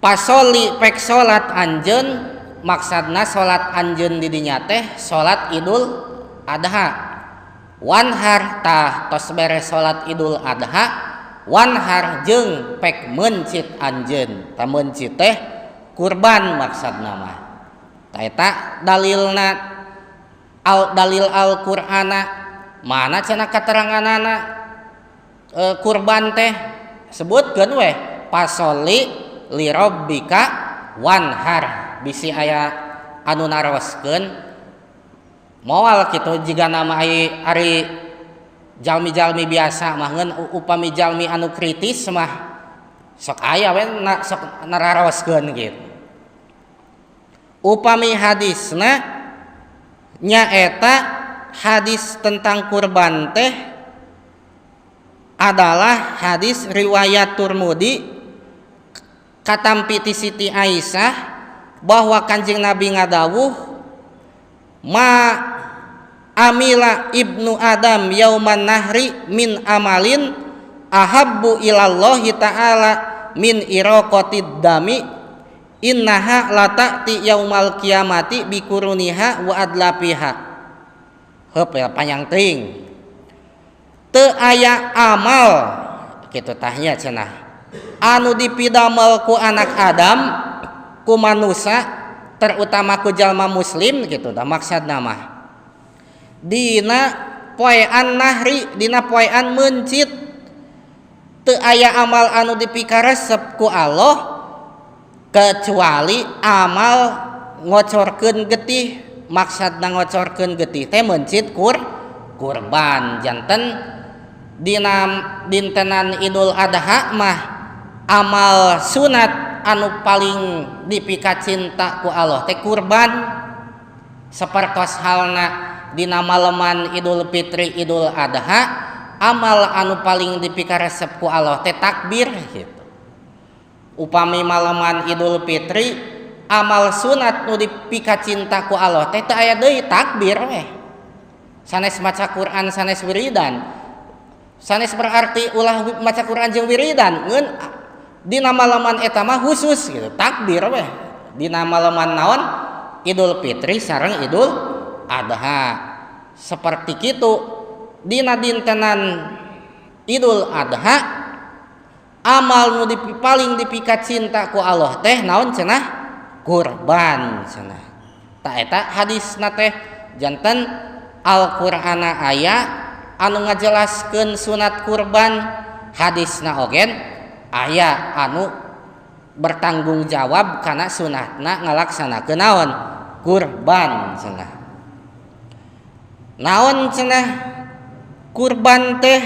Fasholli pek salat anjeun, maksudna salat anjeun di dinya teh salat Idul Adha. Wanhar tah tos beres salat Idul Adha, wanhar jeung pek meuncit anjeun. Tah meuncit teh kurban maksudna mah. Tah eta dalilna al dalil Al-Qur'ana mana cenah kateranganana kurban teh sebutkeun weh fasholli lirabbika wanhar bisi aya anu naroskeun moal kitu jiga nama ari jalmi-jalmi biasa mah ngeun upami jalmi anu kritis mah sok aya we na, sok nararoskeun gitu. Upami hadisna nyaeta hadis tentang kurban teh adalah hadis riwayat Turmudi katampi ti Siti Aisyah bahwa Kanjeng Nabi ngadawuh ma amila ibnu Adam yauman nahri min amalin ahabbu ilallahi ta'ala min iraqatid dami innaha lata'ti yaumal qiyamati bikuruniha wa adlafiha. Heup ya panjang teuing. Teu aya amal kitu tah nya cenah anu dipidamel ku anak Adam, ku manusia, terutama ku jalma muslim gitu tah maksudna mah dina poean nahri, dina poean meuncit. Teu aya amal anu dipikaresep ku Allah kecuali amal ngocorkeun getih. Maksudna ngocorkeun getih teh meuncit kurban. Janten dina dintenan Idul Adha mah amal sunat anu paling dipikacinta ku Allah teh kurban. Sapertos halna dina maleman Idul Fitri, Idul Adha, amal anu paling dipikaresep ku Allah teh takbir gitu. Upami maleman Idul Fitri amal sunat nu dipikacinta ku Allah teh teu aya deui, takbir weh, sanes maca Quran, sanes wiridan. Sanes berarti ulah maca Quran jeung wiridan, ngeun dina malaman eta mah khusus gitu, takbir weh dina malaman naon Idul Fitri sareng Idul Adha. Seperti kitu dina dintenan Idul Adha amal nu paling dipikacinta ku Allah teh naon cenah? Kurban cenah. Tah eta hadisna teh. Janten Al-Qur'ana aya anu ngajelaskeun sunat kurban, hadisna ogen aya anu bertanggung jawab kana sunatna ngalaksanakeun naon? Kurban cenah. Naon cenah kurban teh,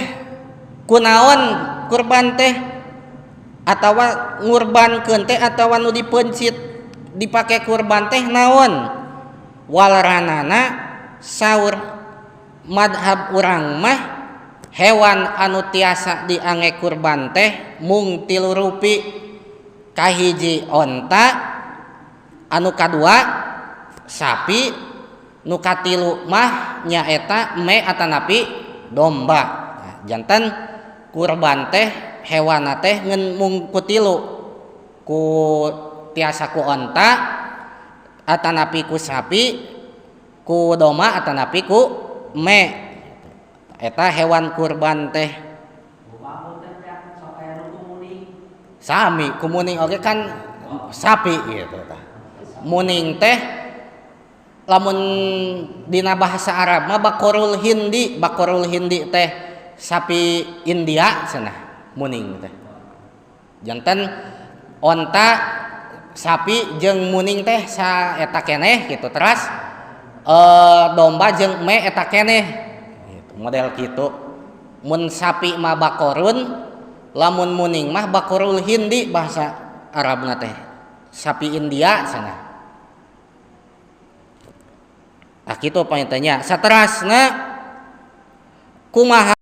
kunaon kurban teh atawa ngurbankeun teh atawa nu dipeuncit dipake kurban teh naon? Waleranana saur madhab urang mah hewan anu tiasa diangge kurban teh mung tilu rupi. Kahiji onta, anu kadua sapi, nu katilu mah nyaeta me atanapi domba. Nah, janten kurban teh hewana teh ngan mung ku tilu, ku tiasa ku onta atanapi ku sapi, ku domba atanapi ku me. Eta hewan kurban teh. Sami ku muning oge kan sapi gitu tah. Muning teh lamun dina bahasa Arab mah bakorul hindi. Bakorul hindi teh sapi India cenah muning teh. Janten onta, sapi jeung muning teh sa eta keneh gitu. Teras domba jeung me eta keneh gitu, model kitu. Mun sapi mah bakorun, lamun muning mah bakorul hindi, bahasa Arabna teh sapi India cenah. Tah kitu panginten nya. Saterasna kumaha?